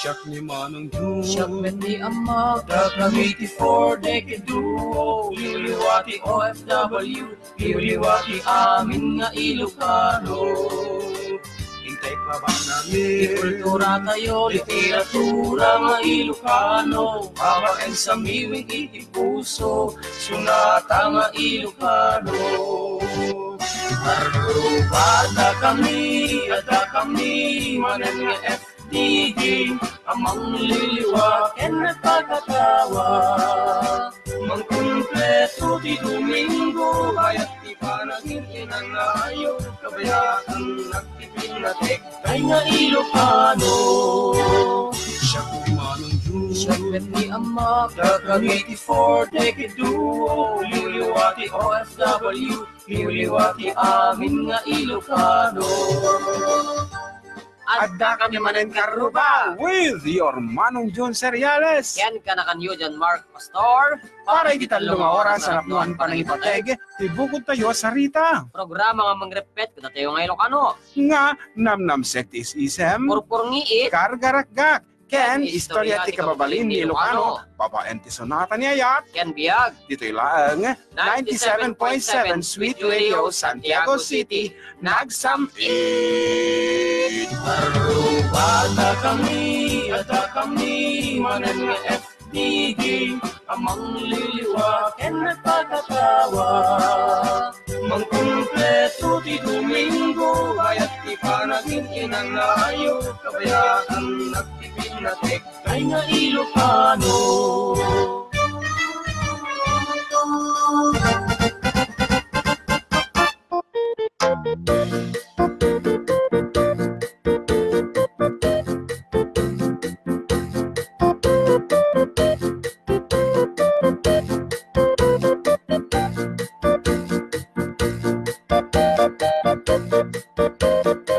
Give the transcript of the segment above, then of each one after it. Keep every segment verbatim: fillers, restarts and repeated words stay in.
Siak ni Manong Jun. Siak met ni Ammak. Dakami ti Four Decade Duo. Liwliwa ti O F W. Liwliwa ti amin nga Ilocano. Intay pa ba namin? Ti kultura tayo, literatura nga Ilocano. Babaen sa miwing iti puso. Sunata nga Ilocano. Arrubada kami, adda kami, manen nga F D G, a mangliliwa ken nagpakatawa. Mangkumpleto ti Domingo, bayat ti panagin inanayo, kabayaan nagtipinnatek, kay nga Ilocano. Siak ni Manong Jun. Siak met ni Ammak. Dakami ti Four Decade Duo, liwliwa ti O F W, liwliwa ti amin nga Ilocano. Adda kami manen karruba with your Manong Jun Seriales. Ken kanakanyo, John Mark Pastor. Para iti tallo nga oras a napnoan panangipateg ti bukod tayo a sarita. Programa nga mangrepet kadatayo nga Ilocano. Nga namnamsek ti is-isem. Purpurngiit. Kargarakgak. Ken istorya ti kababalin ni Ilocano. Babaen ti sunata ni ayat. Ken biag. Ditoy laeng ninety-seven point seven Sweet Radio, Santiago City, nagsam-it. Arrubada kami, adda kami, manen nga F D G, a mangliliwa ken nagpakatawa. Mangkumpleto ti Domingo, bayat ti panagin inanayo, kabayaan nagtipinnatek, kay nga Ilocano.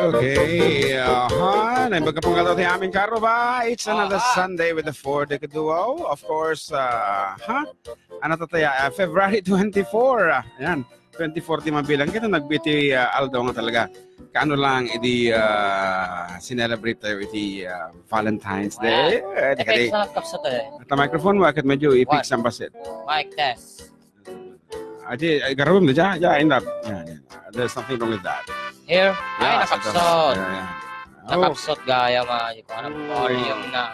Okay, aha. Naimbag ka pong kataw ti amin karruba. It's another Sunday with the Four Decade Duo. Of course, uh, ha? Ano tataya? Uh, February twenty-four. Ah, ayan. Twenty-four ti mabilang. Kita nagbiti uh, aldaw nga talaga. Kaano lang idi uh, sinelebrate tayo iti uh, Valentine's Day. Eh, di ka di. Sa kapsat eh. At ang microphone mo, akit medyo ipig One. Sambasit. Mic test. Adi, ay, garum na dyan. Yeah, in that. Yeah, yeah. There's nothing wrong with that. Here? Ay, yeah, nakapsot. Yeah, yeah. Oh. Nakapsot gaya, ma. Di ko alam kung ano yung na.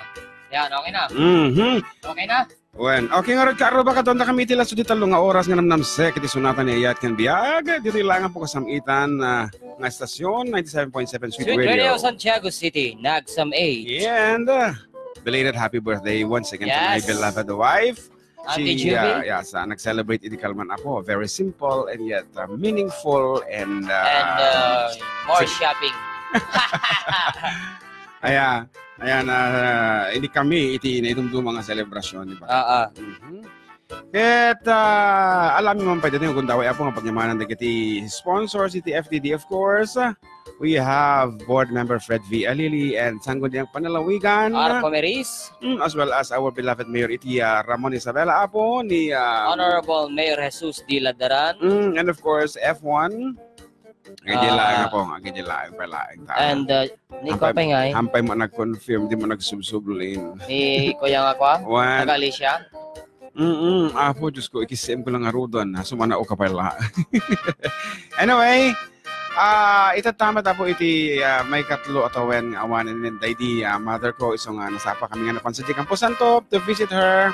Yan, okay na. Mm-hmm. Okay na? Wen, okay nga rod, kaarruba, kadwan da kami iti laso di tallo nga oras nga namnamsek iti sunata ni Ayat ken Biag. Ditoy lang po kasamitan uh, nga estasyon, ninety-seven point seven Sweet Radio. Sweet Radio Santiago City, nagsam-it. And uh, belated happy birthday once again to my beloved wife. Auntie Juby? Uh, yes, uh, nag-celebrate iti kalman apo. Very simple and yet uh, meaningful and, uh, and uh, more shopping. Aya, ayan, uh, hindi kami iti naidumduma nga selebrasyon, di ba? Oo. Mhm. Ket uh, alam mo man pa dito yung gundaway apo nga pagyamanan dagiti sponsors iti F D D, of course. We have Board Member Fred V. Alili and Sangguniang Panalawigan. Arco Meris. Mm, as well as our beloved Mayor iti uh, Ramon Isabela apo ni uh, Honorable Mayor Jesus D. Ladaran. Mm, and of course, F one. Agay laeng apo, agay laeng pa laeng ta. And uh, ni Hampay, Kopengay. Hampay mo nag-confirm, di mo nagsubsublin. Ni Kuya nga kwa? Wan. Taga Alicia? Mm-mm. Apo, Diyos ko, ikisem ko lang arudan. Sumana o kapala. Anyway, ah, itattama ta po iti ah, may katlo a tawen nga awanen ni daydi ah, mother ko iso nga nasapa kami nga napan sa Campo Santo to visit her.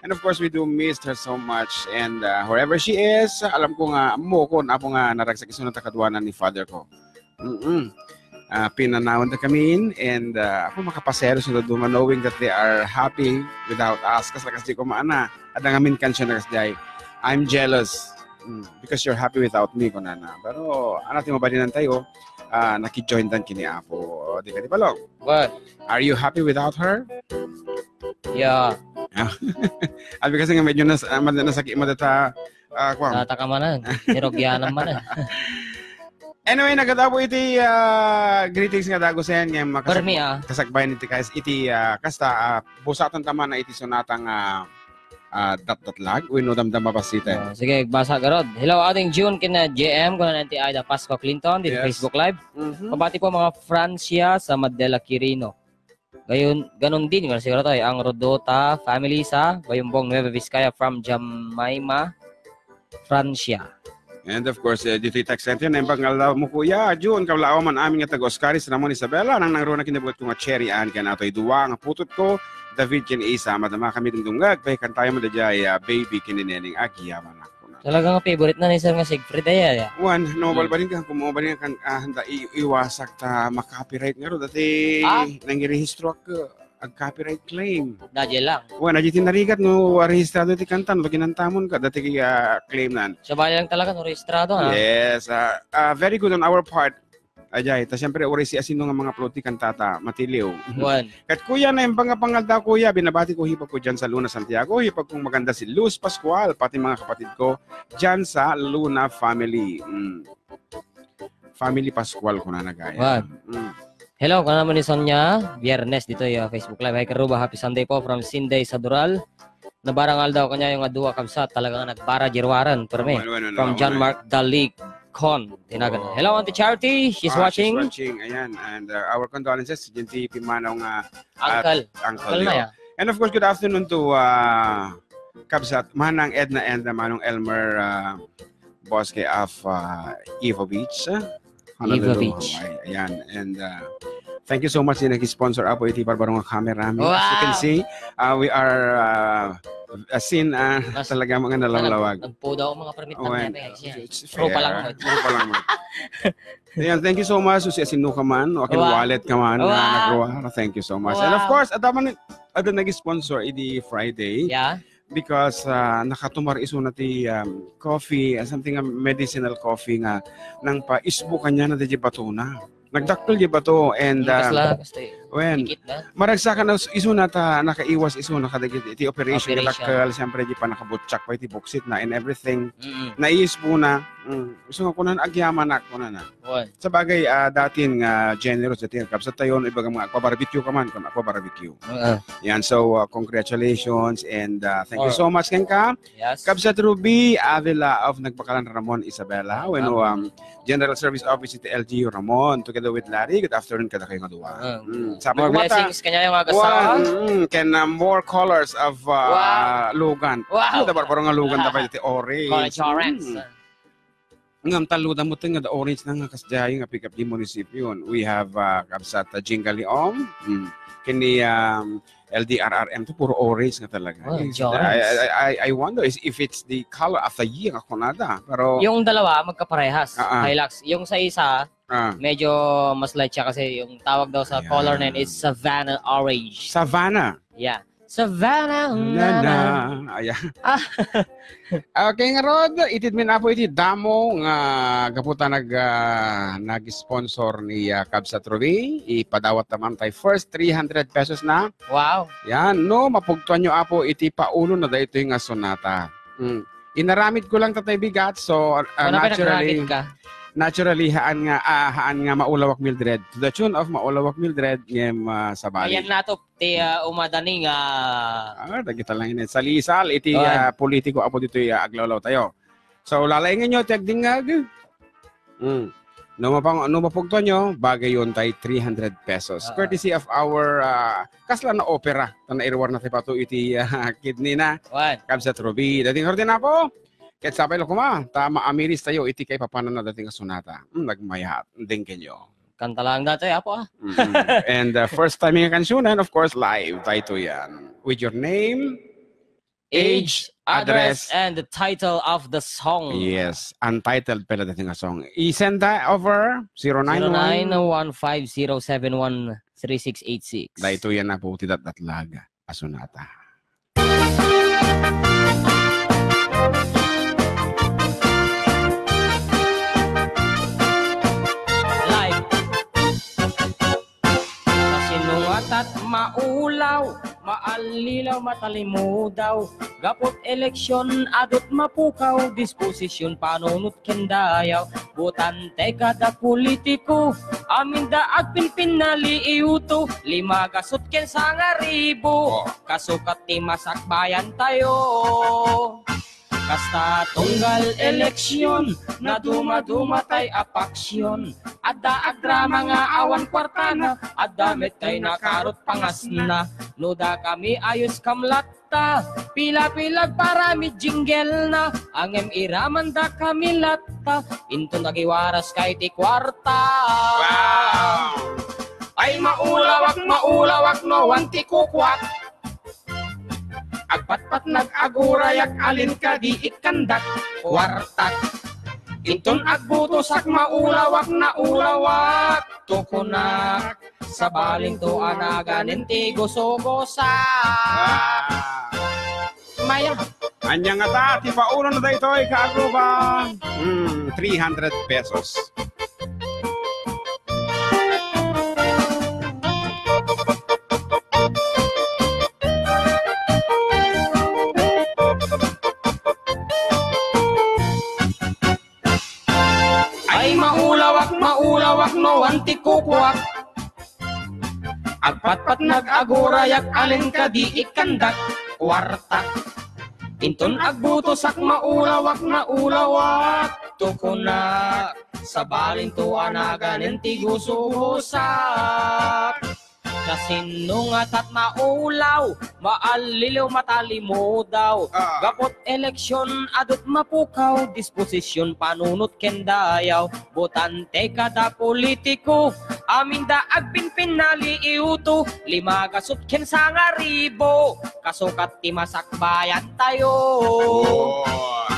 And of course, we do miss her so much. And uh, wherever she is, alam ko nga mo ko na po nga naragsak iso na takaduanan ni father ko. Mm-mm. Uh, pinanawan da kami in, and uh, ako makapasero sa daduma knowing that they are happy without us. Kas lakas di ko maana. Ada nga min kansiyon na kasdiay, "I'm jealous." Mm, because you're happy without me, kunana. Pero ano ti mabalinan tayo, uh, nakijoin dan kini apo. O, di ka di balong? What? Are you happy without her? Yeah. Abi kasi nga medyo nas, uh, nasakit mo data, uh, kwam. Tata ka manan. Nirogyanan manan. Anyway, nagatapo iti uh, greetings nga dagusen nga makasag Permi, ah. Kasagbayan iti kas iti uh, kasta uh, busatan taman na iti sunatang uh, uh, datdatlag wenno damdama basiten. Uh, sige, basa garod. Hello, Ading June ken J M, kuna nanti Aida Pasco Clinton dito yes. Facebook Live. Mm-hmm. Pabati po mga Francia sa Madela Quirino. Gayon, ganon din, nga siguro to, eh, ang Rodota family sa Bayumbong, Nueva Vizcaya from Jemima, Francia. And of course, uh, dito yung text center, naimbag nga aldaw mo, Kuya Jun, kablaaw man amin nga taga Oscaris, Ramon, Isabela, nang nangruna kinabugat ko nga Cherry Ann, kaya natoy duwa nga putut ko, David, ken Isa, madama kami dumdumngag, pahikan tayo mo da jay, uh, baby, kineneneng, agiyaman ako na. Talaga nga favorite na ni Sir nga Siegfried, ay, ay, ay. Wan, no, hmm, balbalin ka, kung mabalin ka, ah, handa, i-, iwasak ta makapiright nga ro, dati, ah, nangirehistro ako, ag-copyright claim. Dadi lang. Wen, adi ti narigat no rehistrado ti kanta, no kinantamon ka, dati, ah, claim nan. Sabali lang talaga no rehistrado, ha? Yes, ah, ah, very good on our part. Ajay, ta siyempre, uray si asino nga mga upload ti kantata, matiliw. Wen. Kat kuya, na yung pangapangal da, kuya, binabati ko hipag ko dyan sa Luna Santiago, hipag kong maganda si Luz Pascual, pati mga kapatid ko dyan sa Luna family. Mm. Family Pascual, kuna na gaya. Wan. Mm. Hello, kuna naman ni Sonia Biernes dito, yung Facebook Live. Hi, Karuba. Happy Sunday po from Sinday sa Dural. Nabarang aldaw kanya yung adua kabsat. Talagang nagbara, Jirwaran, permi. Wan, wan, wan, from wan, John wan. Mark Dalig Con. Tinagan. Oh. Hello, Auntie Charity. She's ah, watching. She's watching. Ayan. And uh, our condolences. Diyan ti pimanaw nga uncle. Uncle, uncle na, yeah. And of course, good afternoon to uh, Kabsat Manang Edna and uh, Manong Elmer uh, Bosque of uh, Evo Beach. Uh, Honolulu, Evo Beach. Hawaii. Ayan. And uh, thank you so much din nag-sponsor apo iti barbaro nga camera. As you can see, uh, we are uh, as in uh, talaga mga nalamlawag. Nagpudaw ang mga permit ng Pepe. It's fair. Tropa lang mo. Tropa lang mo. Ayan, thank you so much. Susi asino ka man, o akin wallet ka man, na nagruwa. Thank you so much. And of course, at naman, at nag-sponsor idi Friday. Yeah. Because uh, nakatumar iso na ti um, coffee, uh, something a medicinal coffee nga nang pa isbo kanya na di batona. Nagdakkel di bato and uh, kasla, kasla, when maragsakan na iso na ta nakaiwas iso na kadagiti iti operation, operation. Dakkel, siyempre di pa nakabutsak pa iti buksit na and everything. Mm-mm. Naisbo na. Mm. So nga kunan agyaman na kunan na. Wan. Sa bagay, ah, datin nga generous, datin nga kabsat tayo, no, ibaga mga aqua barbecue ka man, kung aqua barbecue. Oo. Yan, so, ah, congratulations and ah, thank you so much, Kenka. Yes. Kabsat Ruby Avila of Nagpakalan Ramon, Isabela. Wenno, um, General Service Office iti L G U Ramon, together with Larry. Good afternoon, kada kayo nga duwa. Mm. Sabi ko, more blessings kanya yung agasawa. Mm, can uh, more colors of uh, lugan. Wow. Ano da, barbaro nga lugan da pa iti orange. College orange. Mm. Ngem tallo da met nga da orange na nga kasdiay nga pick up di munisipyo. We have uh, kabsat uh, Jinga Leon, mm, kini um, L D R R M to puro orange nga talaga. Oh, I, I, I, I wonder is if it's the color of the year nga kunada. Pero yung dalawa magkaparehas, ah, ah. Hilux. Yung sa isa, ah, medyo mas light siya kasi yung tawag daw sa color na yun is Savannah orange. Savannah. Yeah. Savannah, na, na. Ayan. Ah. Okay, nga Rod, itid min apo iti damo nga gapu ta nag, ah, nag-sponsor ni ah, Kabsat Ruby. Ipadawat naman tay first three hundred pesos na. Wow. Yan, no, mapugtuan nyo apo iti paulo na daytoy nga sonata. Mm. Inaramid ko lang tatay bigat, so ah, naturally, naturally, haan nga, ah, haan nga maulawak Mildred. To the tune of maulawak Mildred, ngem ah, sabali. Ayan na to. Ti, ah, umadani nga ah, dagita lang ini. Salisal, iti, ah, politiko apo ditoy, ah, aglawlaw tayo. So, lalaingan nyo, ti agdingag. Mm. No, mapang, no mapugtuan nyo, bagay yun tay three hundred pesos. Ah. Courtesy of our, ah, kasla na opera. Tan nairuar na ti pato iti, ah, kidney na. Wan. Kabsat Ruby. Dating hardin apo. Ket sapay la kuma, ta maamiris tayo iti kaipapanan na dating a sonata. Mm, nagmayat. Denggen nyo. Kanta lang dati, apo, ah. Mm-mm. And uh, first time nga kansionan, of course, live. Tayo yan. With your name, age, address, and the title of the song. Yes, untitled pala dating a song. I-send that over zero nine one. Zero nine one five zero seven one three six eight six. Daytoy yan na po, ti datdatlag a sonata. Live. Masinungatat, maulaw, maallilaw, matalimudaw. Gaput eleksyon, adut mapukaw, disposisyon, panunot, ken dayaw. Butante kada politiko, aminda agpinpinnaliiwto, lima gasut ken sangaribo. Oh. Kasukat ti masakbayan tayo. Kasta tunggal eleksyon, nadumaduma tay a paksyon. Adda agdrama nga awan kuartana, adda met tay nakarot pangasna. No dakami ayos kam latta, pila-pila agparamid jingle na, ngem iraman dakami latta, inton agiwaras kay ti kuarta. Wow! Ay maulawak, maulawak no awan ti kukuak. Agpatpat nagagurayak, alin kadi ikkandak, kuartak. Inton agbutosak, maulawak, naulawak, tukunak. Sabalinto a naganen ti gusugusak. Ah. Maya. Ania ngata ti paulona daytoy, kaaruba? Hmm, three hundred pesos. Ay maulawak, maulawak no awan ti kukuak. Agpatpat nagagurayak, alin kadi ikkandak, kuartak. Inton agbutosak, maulawak, naulawak, tukunak. Sabalinto a naganen ti gusugusak. Kasinno ngatat maulaw, maalliliw, matalimudaw. Ah. Gapu't eleksyon, adu't mapukaw, disposisyon, panunot ken dayaw. Botante kada politiko, aminda agpinpinnali iuto, lima gasut ken sangaribo, kasukat ti masakbayantayo. Oh.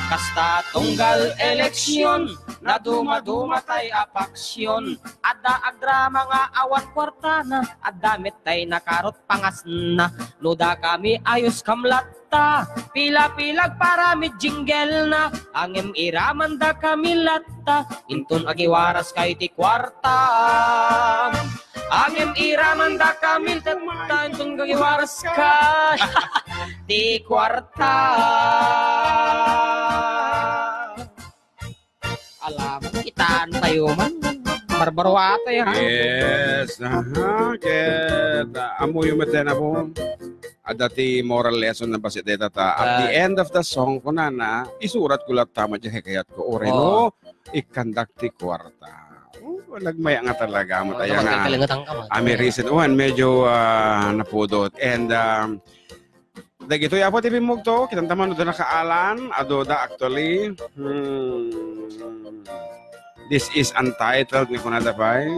Kasta tunggal eleksyon, nadumaduma tay a paksyon. Adda agdrama nga awan kuartana, adda met tay nakarot pangasna. No dakami ayos kam latta, pila-pila agparamid jingle na, ngem iraman dakami latta, inton agiwaras kay ti kuarta. Ngem iraman dakami latta, inton agiwaras kay ti kuarta. Alam, kitaan tayo man. Barbaroa tayo, ha? Yes, aha, ket, ah, ammoyo met dayta po. Adda ti moral lesson na bassit dayta ta. At the Ah. end of the song, kunana, isurat ko latta met diay kayatko. Uray Oo. no, ikkandak ti kuarta. Oh, nagmaya nga talaga, Oo, mataya nga. Kalingutan ka man. Ami reason. Uwan, medyo, ah, napudot. And, um, Dagitoy, Apo, ti bimmugto, kitanta man no da nakaalan, adu da actually. Hmm. This is untitled, ni kunada pay.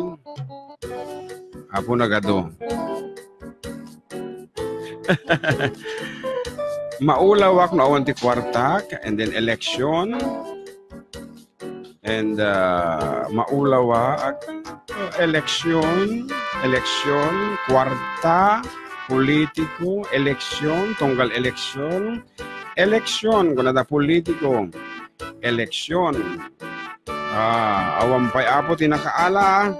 Apo, nagadu. Maulawak no awan ti kuartak, and then election. And, ah, maulawak, eleksyon, eleksyon, kuarta, politiko, eleksyon, tunggal eleksyon, eleksyon, kunada politiko, eleksyon. Ah, awan pay, Apo, ti nakaala.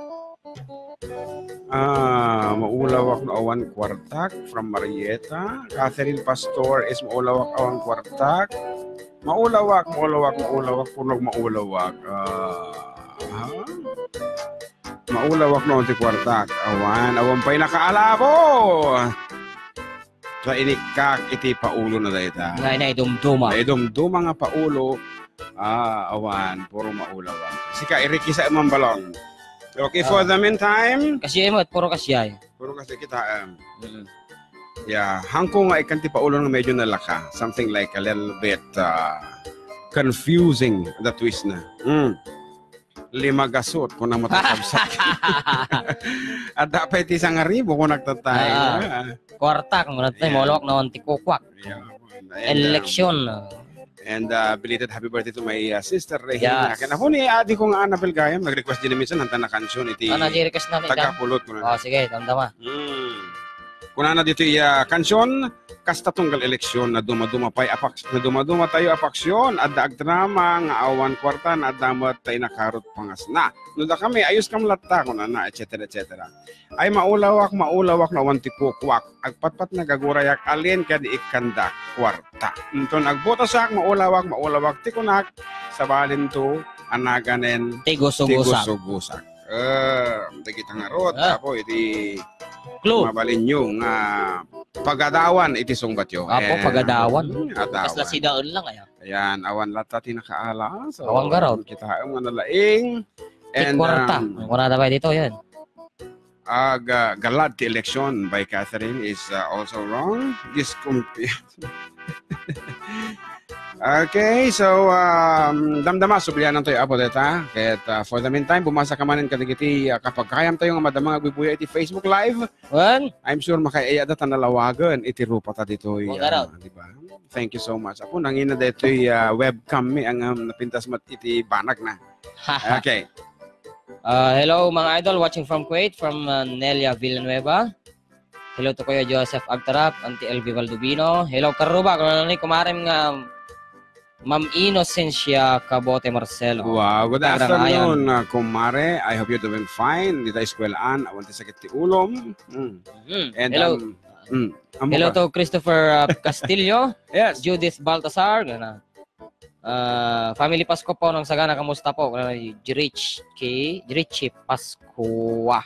Ah, maulawak no awan kuartak from Marieta. Catherine Pastor is maulawak awan kuartak. Maulawak, maulawak, maulawak, punog maulawak. Ah, ha? Maulawak no ti kuartak. Awan, awan pay nakaala, Apo. Sa inikkak iti paulo na dayta. Nga naidumduma. Naidumduma nga paulo. Ah, awan, puro maulawak. Sika, irikisa man balong. Okay, for Ah. the meantime. Kasi mo, puro kasi ay. Puro kasi kita, em. Mm. Yeah, hangko nga ikan ti paulo nga medyo nalaka. Something like a little bit, ah, confusing the twist na. Mm. Lima gasut, kuna mo kakabsat. Adda pay ti sangaribo, kuna tatay. Ah. Ah. Kuarta, kuna tatay, Yeah. maulawak no awan ti kukuak. Yeah. And, um, Eleksyon. And, uh, belated happy birthday to my, uh, sister, Regina. Yes. Ken apo ni adi ko nga Annabel Gayam, nag-request din minsan, hanta na kansion iti Ah, nag-request na, taga Pulot, kuna. Oh, sige, damdama. Hmm. Kunana ditoy, ah, kansion, kasta tunggal eleksyon, naduma-duma pay a paks-, naduma-duma tayo a paksyon, adda agdrama nga awan kuarta, adda met tay nakarot pangasna. No dakami, ayos kam latta, kunana, et cetera, et cetera. Ay, maulawak, maulawak, no awan ti kukuak. Agpatpat nagagurayak, alin kadi ikkandak, kuarta. Inton agbutosak, maulawak, maulawak, ti kunak, sabalinto, a naganen, Ti gusugusak. Ti gusugusak. Eh, dagita ngarud, Ah. apo, iti Clue. Mabalinyo nga pagadawan iti sungbatyo. Apo, Eh, pagadawan. hmm, adawan. Kasla sidaen lang, aya. Ayan, awan latta ti nakaala. So, Awan garud. Kita nga nalaing. Ti kwarta. Ang kwarta ba dito, yan? Ah, ga-, galad ti eleksyon by Catherine is, uh, also wrong. Discompi-, okay, so, um, damdama, sublianan tayo, Apo, deta. Ket, uh, for the meantime, bumasa ka manen kadagiti, uh, kapagayam tayo nga madama nga agbubuya iti Facebook Live. Wen? I'm sure makaiyada ta nalawagen iti rupa ta ditoy, uh, di ba? Thank you so much. Apo, nangina detoy, uh, webcam mi, ang, um, napintas met iti banag na. Okay. Uh, hello, mga idol, watching from Kuwait, from, uh, Nelia Villanueva. Hello to Kuya Joseph Agtarap, Auntie Elvie Valdubino. Hello, Karuba, kung ano ni kumarem nga Ma'am Inocencia Cabote Marcelo. Wow, good afternoon, uh, kumare. I hope you're doing fine. Dita eskwelahan, awan ti sakit ti ulom. Mm. Mm. And, hello. Um, mm, hello to Christopher, uh, Castillo. Yes. Judith Baltasar. Gana. Ah, Family Pasko po ng Sagana, kamusta po? Kuna ni Rich K-, Richie Pascua.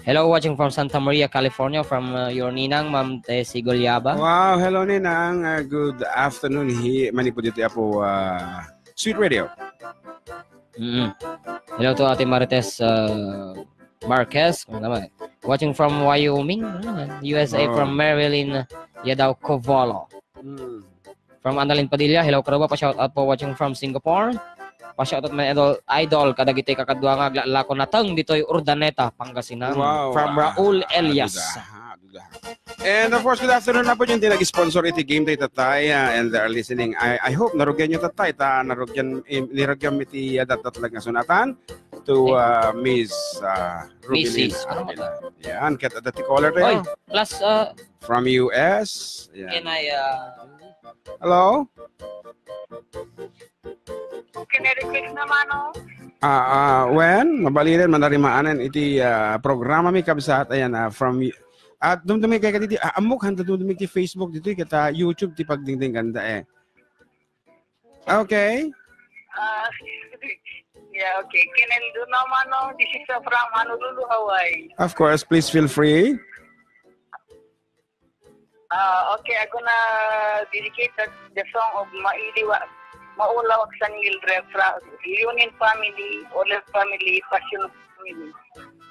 Hello, watching from Santa Maria, California, from, uh, your ninang, Ma'am Tessie Golyaba. Wow, hello, ninang. Uh, good afternoon. Hi, manipud iti Apo, uh, Sweet Radio. Mm. Hello to Ate Marites, uh, Marquez. Ano naman? Watching from Wyoming, ano naman? U S A, from Marilyn Yadaw Covolo. Mm. From Annalyn Padilla, hello, Karuba, pa-shout out po, watching from Singapore. Pa-shout out, my idol, idol, kadagiti kakadua nga aglalako nateng ditoy Urdaneta, Pangasinan. Wow. From Raul Elias. Ah, duda. Ah, duda. And of course, good afternoon na po yung nag-sponsor iti game day tatay, ah, and they are listening. I, I hope narugyan nyo tatay, ta narugyan, im-, nirugyan mi ti, ah, datdatlag nga sunatan to, ah, Miss, ah, Rubilin Missus Armila. Yan, ket adda ti caller tayo. Oy, plus, ah, from U S. Yan. Can I, uh, hello? Can I request naman, no? Ah, ah, wen, mabalinen, manarimaanen iti, ah, programa mi, kabsat. Ayan, ah, from y-, at dumdumi kay kadidi, ah, ammok, handa dumdumi ti Facebook dito, ket, ah, YouTube ti pagdingding kanda, eh. Okay. Ah, yeah, okay. Can I do naman, no? This is, uh, from Honolulu, Hawaii. Of course, please feel free. Ah, okay, I'm gonna dedicate the, the song of Mailiwa, Maulaw Aksangil Refra, Leonin family, Olive family, Passion family,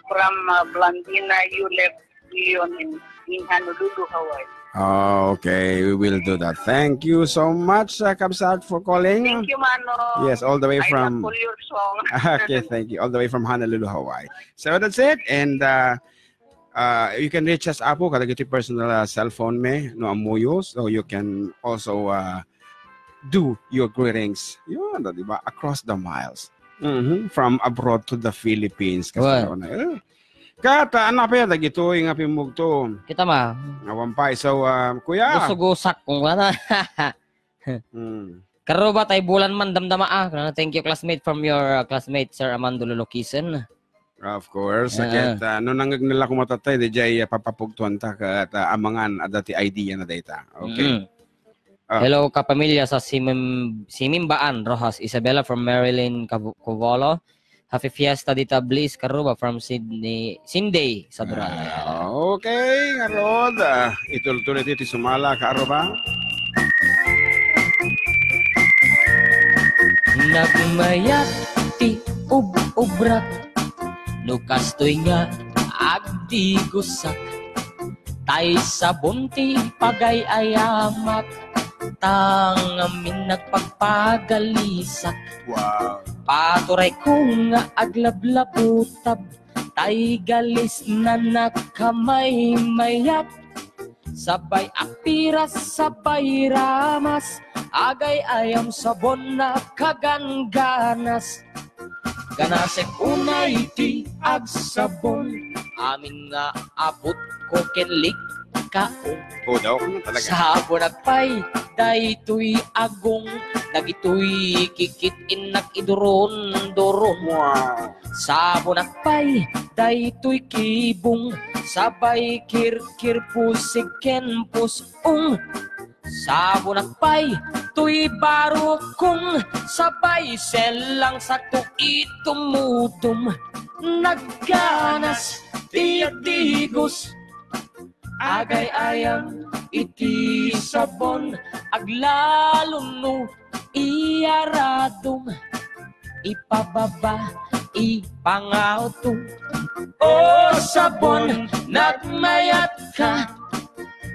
from, uh, Blandina, Yulep, Leonin, in Honolulu, Hawaii. Okay, we will do that. Thank you so much, uh, Kabsat, for calling. Thank you, Mano. Yes, all the way from, I love all your song. Okay, thank you. All the way from Honolulu, Hawaii. So that's it. And, uh, uh, you can reach us, Apo, kadagiti personal, uh, cellphone mi, no, ammoyo. So you can also, uh, do your greetings. Yun, di ba? Across the miles. Mhm. From abroad to the Philippines. Kasi, well, ano, eh. Kat, ah, ano pa yan? Dagitoy nga pimmugto. Kita ma. Awan pa. So, ah, kuya. Gusugusak kung ano. Hmm. Karuba tay bulan man damdama, ah. Thank you, classmate, from your, uh, classmate, Sir Armando Lulukisen. Of course. Ah. Ket, ah, no nangngeg nila kumatatay, di jay, ah, papapugtuan ta ket, ah, amangan, adda ti idea na dayta. Okay. Mm. Ah. Hello, kapamilya sa Simim-, Simimbaan, Roxas, Isabela from Marilyn Cav-, Covolo. Happy Fiesta dita, Bliss Karuba from Sydney, Sinday, Sadurada. Ah, okay, ngarud. Ah, itultuloy ti sumala, Karuba. Nagmayat ti ub-ubrak, no kastoy nga agdigusak. Tay sabon ti pagay-ayamak, ta ngamin nagpagpagalisak. Wow. Paturay ko nga aglablabutab, tay galis na nakamaymayat. Sabay apiras, sabay ramas, agay-ayam sabon na kagangganas. Ganasek unay ti agsabon. Amin nga abut ko ken lik-, kaon. O, daw, ano talaga? Sabonak pay daytoy agong, dagitoy kikit-innak iduron-duron. Wow. Sabonak pay daytoy kibong, sabay kirkir pusig ken pus-ong. Sabonak pay toy barukong, sabay sellang sakto itumudom. Nagganas ti digos, agay-ayam iti sabon, aglalo no iyaradom. Ipababa, ipangato. O sabon, nagmayatka.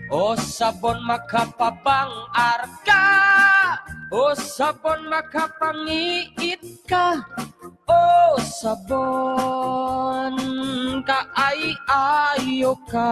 O sabon, makapabang-arka. O sabon, makapangiitka. O sabon, kaay-ayoka.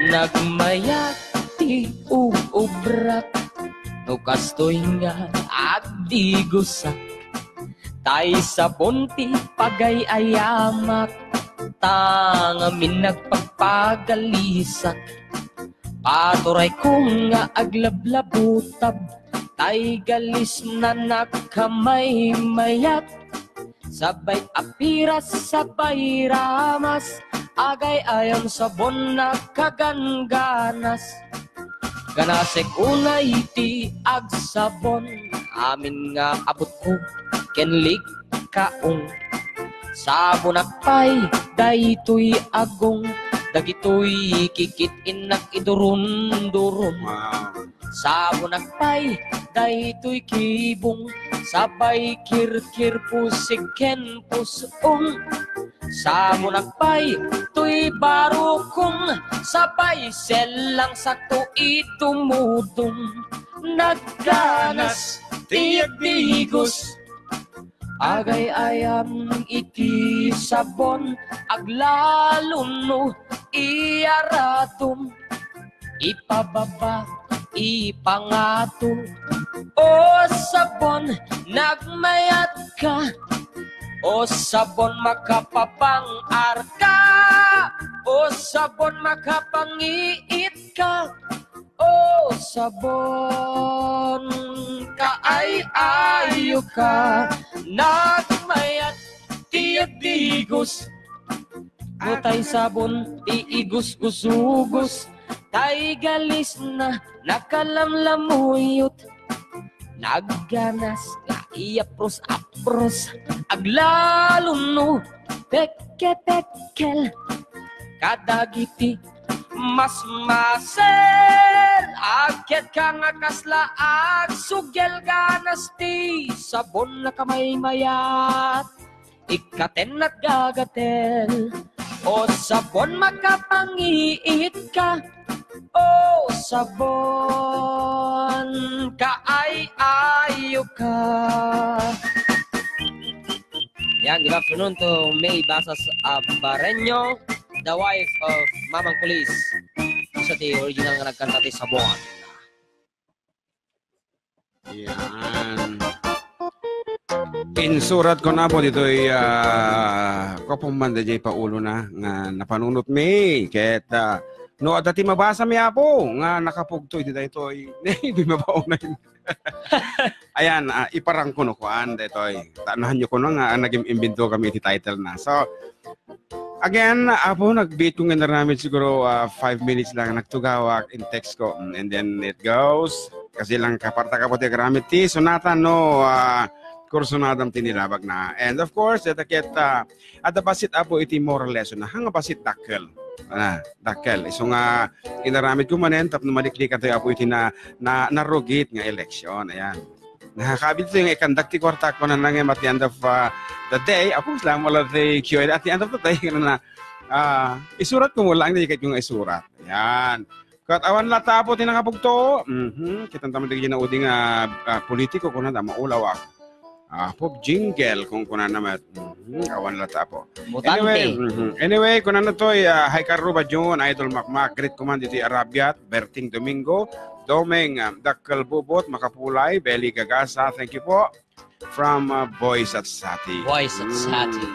Nagmayat ti uubrak, no kastoy nga agdigosak. Tay sabon ti pagay-ayamak, ta ngamin nagpagpagalisak. Paturayko nga aglablabutab, tay galisna nakamaymayat. Sabay apiras, sabay ramas, agay-ayam sabon nakagangganas. Ganasek unay ti agsabon, amin nga abutko ken ligkaong. Sabonak pay daytoy agong, dagitoy kikit-innak idurum-durum. Wow. Sabonak pay daytoy kibong, sabay kirkir pusig ken pus-ong. Sabonak pay toy barukong, sabay sellang sakto itumudong. Nagganas ti agdigos, agay-ayam iti sabon, aglalo no iyaratom. Ipababa, ipangato. O sabon, nagmayatka. O sabon, makapabang-arka. O sabon, makapangiitka. O sabon, kaay-ayoka. Nagmayat ti agdigos. Tay sabon ti igusgusugos, tay galisna nakalamlamuyot. Nagganas nga iyapros-apros, aglalo no pekketekkel. Kadagiti masmasel, agketka nga kasla agsugel. Ganas ti sabon, nakamaymayat. Ikkatennat gagatel. O sabon, makapangiitka. O sabon, kaay-ayoka. Yan, good afternoon to May Basas Abareño, the wife of Mamang Kulis. Siya ti original nga nagkanta ti Sabon. Yan. Insurat ko na po ditoy, ah, ko po man dayjay paulona nga napanunot mi. Ket, ah, no adda ti mabasa mi, Apo, nga nakapugto iti daytoy. Di mapaunay. Ayan, ah, iparang ko no kuan daytoy. Tanahan nyo ko no nga, ah, nagim-imbento kami iti title na. So, again, Apo, nagbiit kong inaramid siguro, ah, five minutes lang, nagtugawak in text ko. Mm, and then it goes. Kasi lang kaparta ka po ti agaramid ti sonata, no, ah, kursunadam ti nilabag na. And of course, deta ket, ah, adda bassit, Apo, iti moral lesson na. Hanga bassit dakkel. Ah, dakkel. Isu nga inaramid ko manen, tapno maliklikan tayo, Apo, iti na, na, narugit nga eleksyon. Ayan. Nakakabit ito yung ikandak ti kwarta ko na nangem at the end of, uh, the day. Ako, salamat lang ti Q and A. At the end of the day, na, ah, isurat ko mo lang, di kahit yung isurat. Yan. Kat awan la tapo, tinangapog to. Mhm. Kitang taman di na uding, ah, ah, politiko, kuna da, maulaw ako. Ah, pop jingle, kung kuna naman. Mhm. Awan la tapo. Butante. Anyway, mhm. Anyway, kuna na to, ah, hi Karuba Jun, Idol Makmak, greet ko man dito Arabiat, Berting Domingo, Domeng, ah, Dakkel Bubot, Makapulay, Beli Gagasa, thank you po. From, ah, Boys at Sati. Boys at Sati.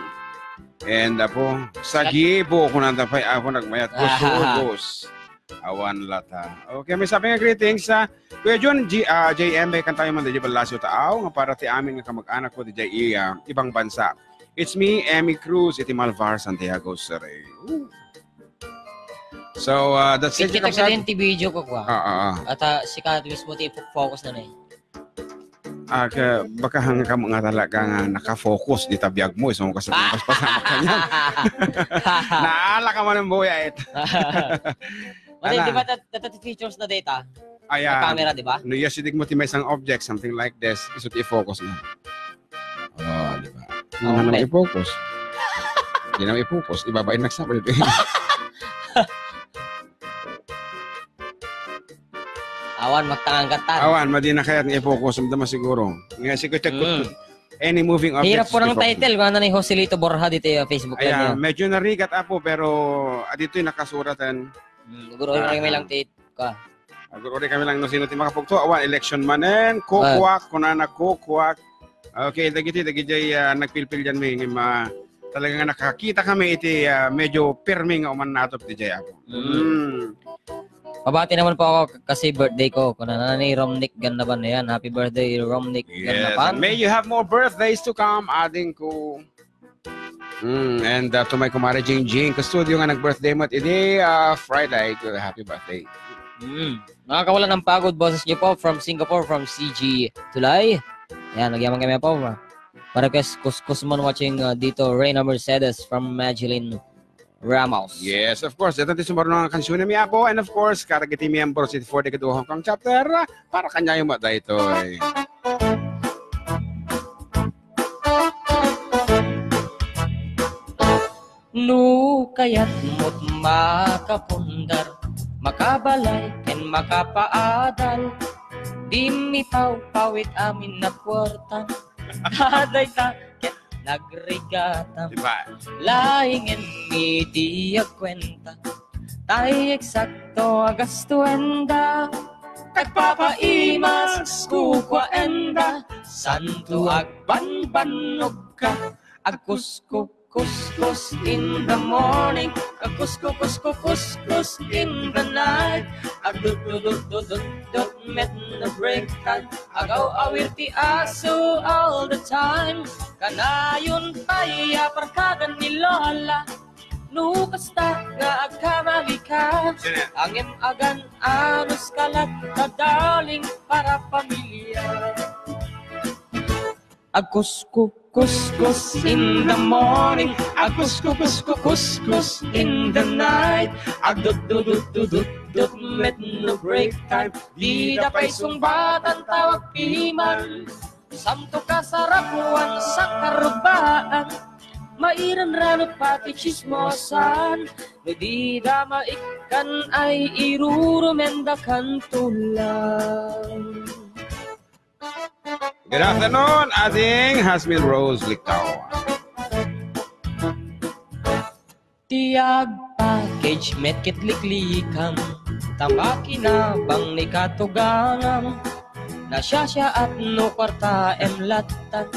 And, apo, sa Gibo, kung nanda pa'y ako nagmayat ko, Sugos. Awan lata. Okay, may sabi nga greetings sa Kuya Jun, G, ah, J M, may kantayo man di Balasio Taaw, nga para ti amin nga kamag-anak ko di, ah, ibang bansa. It's me, Emmy Cruz, iti Malvar, Santiago Surrey. Ooh. So, uh, that's it. Kita ka din ti video ko, kwa. Ah, ah, ah. At, ah, sika mismo ti focus na na eh. Ah, ka, baka hanggang ka nga talaga nga nakafocus di tabiag mo, isong kas-, ah, kas-, pasama ka niyan. Naala ka man ang buya, eh. Wala, di ba, tat-, tat-, features na data? Ayan. May camera, di ba? No, yes, idig mo ti may isang object, something like this, iso ti i-focus mo. Oh, di ba? Ano naman i-focus? Di naman i-focus. Ibabain nagsabi. Awan, magtangan ka tan. Awan, madi na kaya i-focus. Ang dama siguro. Nga, sige, check ko. Mm. Any moving objects. Hirap po ng title. Kung ano ni Joselito Borja dito yung Facebook. Ayan, medyo narigat, apo, pero, ah, dito yung nakasuratan. Mm, siguro yung may lang tit-, ka. Agur-uri kami lang no sino ti makapugto. Awan, election manen, kukuak, kunana kukuak. Okay, dagiti, dagiti, ah, nagpilpil diyan, may, may ma-, talaga nga nakakita kami iti, ah, medyo pirmi nga uman natop di jay ako. Mm. Mm. Pabati naman po ako k-, kasi birthday ko. Kunana ni Romnick Gandaban na yan. Happy birthday, Romnick Gandaban. Yes, and may you have more birthdays to come, ading ko. Mm, and, uh, to my kumare Jing Jing, ka studio nga nag-birthday mo, idi, uh, Friday, to happy birthday. Mm. Nakakawala ng pagod, boses niyo po from Singapore, from C G Tulay. Yan, nagyaman kami po. Para kay Kuskus man watching, uh, dito, Reyna Mercedes from Magdalene Ramos. Yes, of course. Ito ti sumaruno nga kansiyon ni Apo. And of course, karagiti miyembro sa four Decade Hong Kong Chapter, uh, para kanyayo mo daytoy. No kayat mo't makapundar, makabalay, ken makapaadal, di mipawpawit amin a kuarta. Adayta ket nagrigatam. Diba? Laingen mi ti agkuenta. Tay eksakto a gastuenda. Agpapaimas kukuaenda. Santo agbanbannog ka. Agkusko, kuskus in the morning. Agkusko, kusko, kuskus in the night. Agdudududududut met no break time. Agaw-awir ti aso all the time. Kanayon pay a parkagan ni Lola. No kasta nga agkamali ka, ngem agan-anos ka latta, darling, para pamilya. Agkusko, kuskus in the morning, agkusko, kusko, kuskus in the night, agdudududududut met no break time, dida pay sungbatan tawag piman. Santo kasarapuan, sangkarubaan, mairanranot pati chismosan, no dida maikkan ay irurumenda kanto lang. Good afternoon, ading Hasmin Rose Licao. Ti agpackage met ket liklikam, ta makinabang ni katugangam. Nasiasiaat no kuartaem lattan,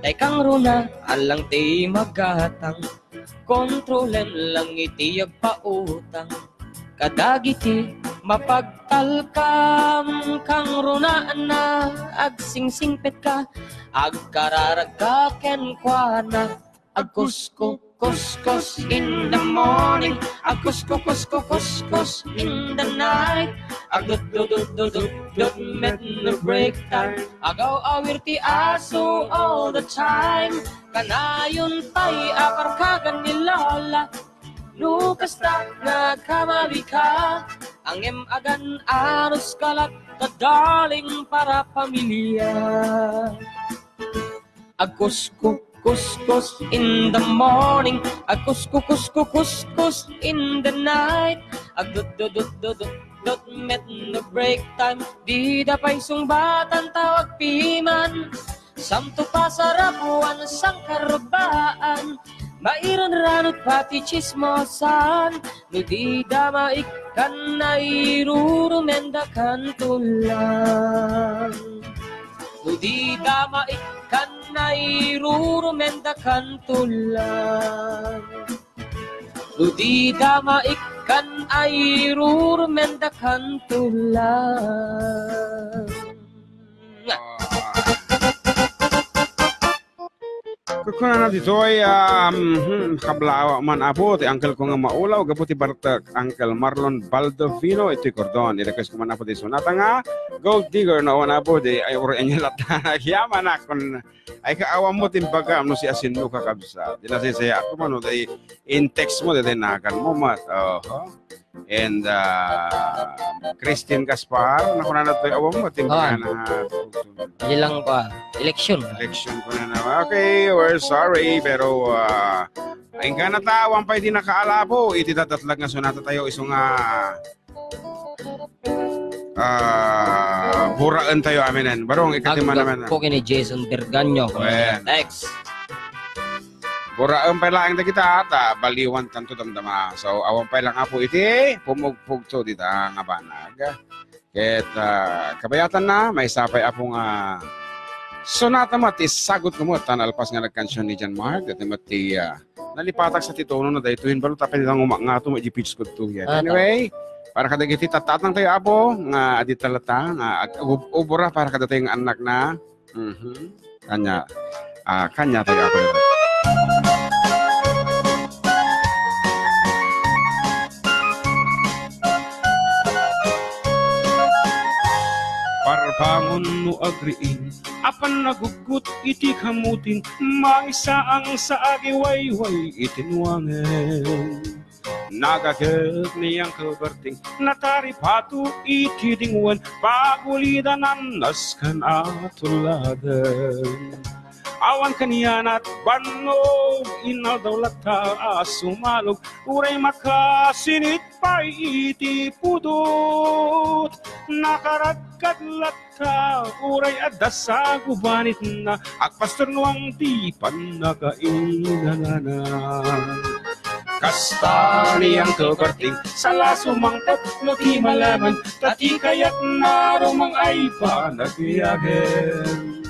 tay kangruna, allang ti magatang. Kontrolem lang iti agpautang kadagiti mapagtalkam. Kangruna, agsingsingpetka, agkararagka kenkuana. Agkusko, kuskus in the morning. Agkusko, kusko, kuskus in the night. Agdudududududut met no break time. Agaw-awir ti aso all the time. Kanayon pay a parkagan ni Lola. No kasta nga agkamali ka, ngem agan-anos ka latta, darling, para pamilya. Agkusko, kuskus in the morning. Agkusko, kusko, kuskus in the night. Agdudududududut met no break time. Dida pay sungbatan tawag piman. Santo pasarapuan, sangkarubaan. Mairanranot pati chismosan. No dida maikkan ay irurumenda kanto lang. No dida maikkan ay irurumenda kanto lang. No dida maikkan Kan ay rurmenda kan tulang. Kukunana ditoy, um, hmm, kablaawa man, Apo, ti uncle ko nga maulaw, gapu ti bartek, Uncle Marlon Baldovino, itoy Cordon. I-request ko man, Apo, ti sonata nga Gold Digger, no, awan, Apo, di, ay, uri anya latta, nagyaman akon, ay, kaawan mo, timbagam, no, si asin, no, kakabsa. Di nasisaya ako, mano, di, in text mo, di, di, nakan mo, mat, oho. And, uh, Christine Gaspar, nakunana to, awan mo, timbagam. Awan. Ilang pa, election. Election ko na naman. Okay, we're sorry, pero, uh, ay, gana ta, awan pay di nakaalapo, iti dadatlag nga sonata tayo, isu nga, ah, buraen tayo, aminen. Barong, ikati man naman. Aggapu ken ni Jason Berganyo, Well. Text. Buraen pay laeng dagita, ta baliwan tanto damdama. So, awan pay lang, Apo, iti pumugpugto dita nga banag. Ket, ah, kabayatanna, maysa pay, Apo, nga sonata met ti sagut ko met, ta nalpas nga nagkansion ni John Mark, ket met ti, ah, nalipatak sa ti tono na daytoy, baro tapno nga umangato mo, iti pitch ko to yan. Ah, Anyway, para kadagiti tattatang tayo, Apo, nga adita latta, nga ag-, ub-, ubra para kadatayo nga annakna. Mhm. Kanya, ah, kanya tayo ako. Parbangon no agriing, apan naguggut iti kamutin, maisaang sa agiwayway iti nuangen. Nagaget ni Uncle Berting, nataripato iti dingwen, pagulidanan nasken a tuladen. Awan kanianat bannog, inaldaw latta a sumalog, uray makasinit pay iti pudot. Nakaragkad latta, uray adda sagubanitna, agpasturnuang ti pannakainanana. Kasta ni Uncle Berting, sala sumangpet no ti malemen, ta ti kayatna rumangay panagbiagen.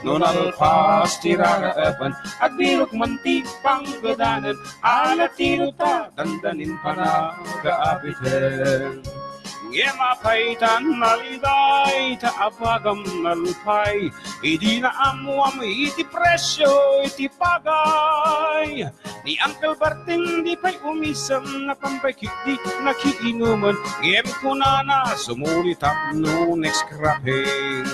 No nalpas ti raraepen, agbirok man ti panggedanen, ala ti ruta, dandanin panagaabiten. Ngem apay ta naliday, ta abagam nalupay, idi naammuam iti presio iti pagay. Ni Uncle Berting di pay umisem, napan pay ketdi nakiinumen, ngem kunana, sumuli tapno next cropping.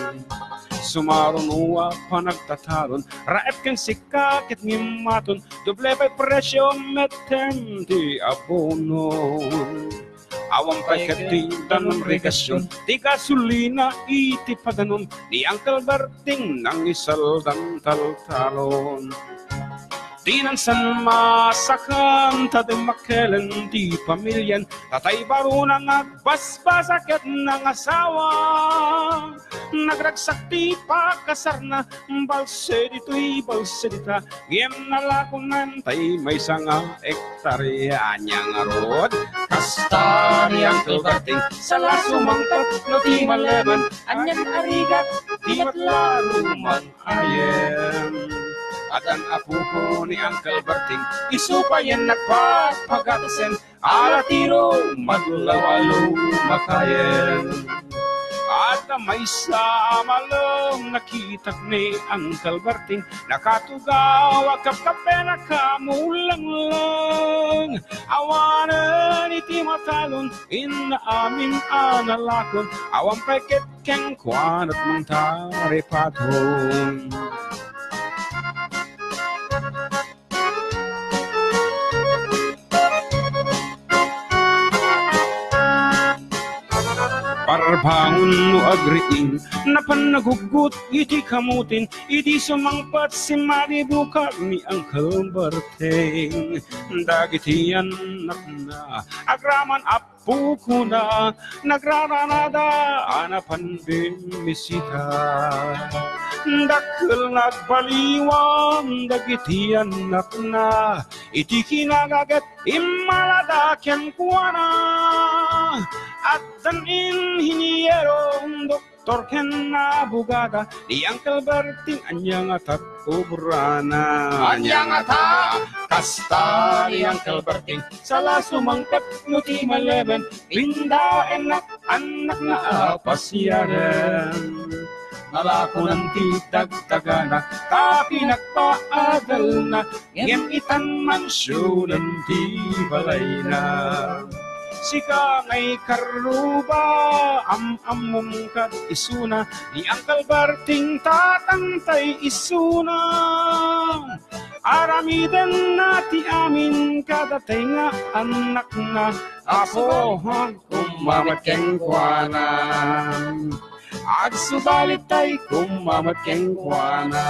Sumaruno a panagtatalon, raep ken sika ket ngimmaton, doble pay presio metten ti abono. Awan pay ket ti danum rigasion, ti gasolina iti padanom, ni Uncle Berting nangisaldan taltalon. Dinan sen masakan ta dimmakelen ti pamilian, tatay baruna nga agbasbasa ket nangasawa. Nagragsak ti pakasarna, balse ditoy, balse dita, ngem nalakonan tay maysa nga hektarya. Ania ngarud, kasta ni Uncle Berting, sala sumangpet no ti malemen, anian a rigat ti met la rumang-ayen. Addan apoko ni Uncle Berting, isu payen nagpagpagatasen, ala ti rumaglaw a lumakayen. Adda maysa a malem, nakitak ni Uncle Berting, nakatugaw a kapkapen a kamulengleng. Awanen iti matalon, inna amin a nalakon, awan pay ket kenkuana ti mangtaripaton. Parbangon no agriing, napan naguggut iti kamutin, idi sumangpet simmadi bukag ni Uncle Berting. Dagiti annakna, agraman a pukuna, nagraranada a napan bimmisita. Dakkel nga agbaliwan dagiti annakna, iti kinagaget immalada kenkuana. Addan inhiniero, doktor ken abogada, ni Uncle Berting ania ngata ti obrana. Ania ngata, kasta ni Uncle Berting, sala sumangpet no ti malemen, pindaenna annakna a pasiaren. Nalakonan ti dagdagana, ta pinagpaadalna, ngem itan mansionen ti balayna. Sika ngay karruba, am-ammom kad isuna, ni Uncle Berting tatangtay isuna. Aramidenna ti amin kadatay nga annakna. Apo, ha, kumma met kenkuana. Agsubalitay, kumma met kenkuana.